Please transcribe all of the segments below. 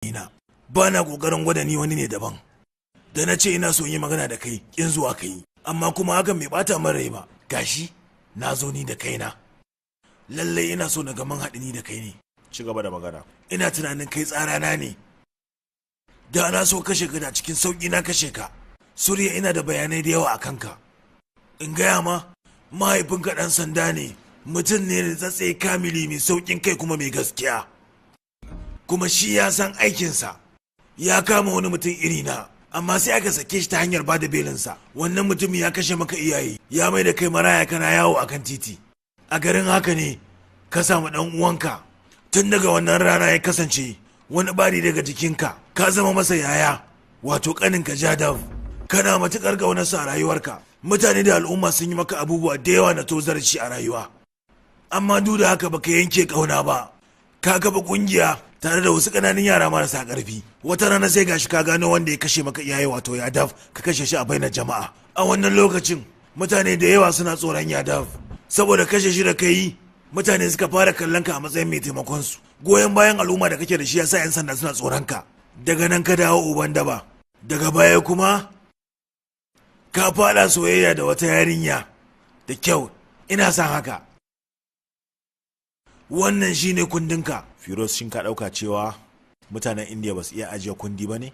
Ina ba na kokarin gwada ni wani ne daban. Da na ce ina so yi magana da kai, kin zuwa kai, amma kuma hakan bai bata min rai ba. Gashi na zo ni da kaina. Lallai ina so na ga mun haɗu ni da kai ne. Ci gaba da magana. Ina tunanin kai tsarana ne. Da na so kashe ka, da cikin sauƙi na kashe ka. Surya, ina da bayanai da yawa a kanka. In gaya ma, mahaifinka ɗan sanda ne, mutum ne da tsatse, kamili, mai sauƙin kai kuma mai gaskiya. Kuma shi ya san aikinsa. Ya kama wani mutum irina, amma sai aka sake shi ta hanyar bada belinsa. Wannan mutumin ya kashe maka iyaye, ya mai da kai maraya, kana yawo akan titi. A garin haka ne ka samu ɗan uwanka. Tun daga wannan rana ya kasance wani bari daga jikinka, ka zama masa yaya, wato ƙaninka Jadav. Kana matuƙar ƙaunarsa a rayuwarka. Mutane da al'umma sun yi maka abubuwa da yawa na tozarci a rayuwa, amma duk da haka baka yanke ƙauna ba. Ka kafa ƙungiya tare da wasu ƙananan yara marasa ƙarfi. Wata rana sai gashi ka gano wanda ya kashe maka iyaye, wato Yadav, ka kashe shi a bainar jama'a. A wannan lokacin mutane da yawa suna tsoron Yadav saboda kashe shi da kai. Mutane suka fara kallon ka a matsayin mai taimakon su. Goyon bayan al'umma da kake da shi yasa 'yan sanda suna tsoron ka. Daga nan ka dawo uban daba. Daga baya kuma ka fada soyayya da wata yarinya da kyau. Ina son haka. Wannan shine kundinka. Firoz, shin ka ɗauka cewa mutanen Indiya ba su iya ajiye kundi ba ne?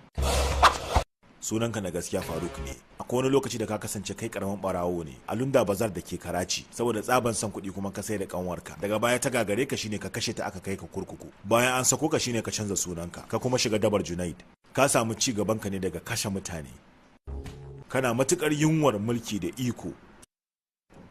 Sunanka na gaskiya Faruk ne. Akwai wani lokaci da ka kasance kai karamin barawo ne a Lunda Bazar da ke Karachi. Saboda tsaban son kuɗi kuma ka sai da kanwarka. Daga baya ta gagare ka, shine ka kashe ta, aka kai ka kurkuku. Bayan an sako ka, shine ka canza sunanka, ka kuma shiga dabar Junaid. Ka samu ci gaban ka ne daga kashe mutane. Kana matukar yunwar mulki da iko,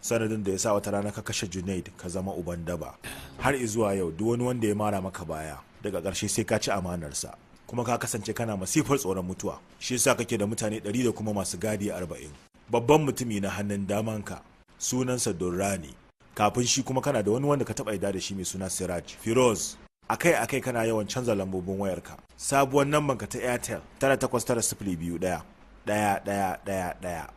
sanadin da ya sa wata rana ka kashe Junaid, ka zama uban daba. Har zuwa yau, duk wani wanda ya mara maka baya, daga ƙarshe sai ka ci amanarsa. Kuma ka kasance kana masifar tsoron mutuwa, shi yasa kake da mutane 100 da kuma masu gadi 40. Babban mutumi na hannun damanka sunansa Durrani. Kafin shi kuma kana da wani wanda ka taɓa yarda da shi mai suna Siraj. Firoz, akai akai kana yawan canza lambobin wayarka. Sabuwar namban ka ta Airtel 9890211111.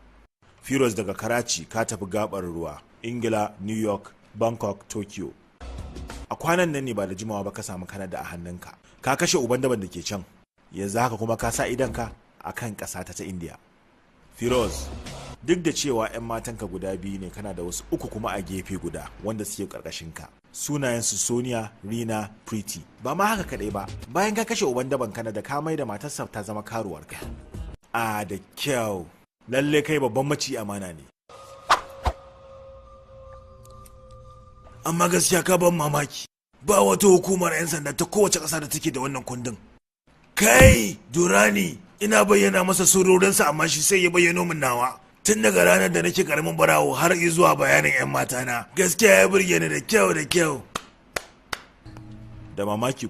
Firoz, daga Karachi ka tafi gabar ruwa, Ingila, New York, Bangkok, Tokyo. A kwanan nan ne ba da jimawa ba ka samu Kanada a hannunka. Ka kashe uban daban da ke can. Yanzu haka kuma ka sa idanka a kan ƙasa ta India. Firoz, duk da cewa 'yan matanka guda biyu ne, kana da wasu uku kuma a gefe guda wanda suke ƙarƙashinka. Sunayensu Sonia, Rina, Pretty. Ba ma haka kaɗai ba, bayan ka kashe uban daban Kanada, ka mai da matarsa ta zama karuwarka. A da kyau, lalle kai babban maci amana ne. Amma gaskiya ka ban mamaki. Ba wata hukumar 'yan sanda ta kowace ƙasa da take da wannan kundin. Kai Durani, ina bayyana masa surorinsa, amma shi sai ya bayyano min nawa. Tun daga ranar da nake karamin barawo har zuwa bayanin 'yan matana, gaskiya ya burge ni da kyau da kyau. Da mamaki.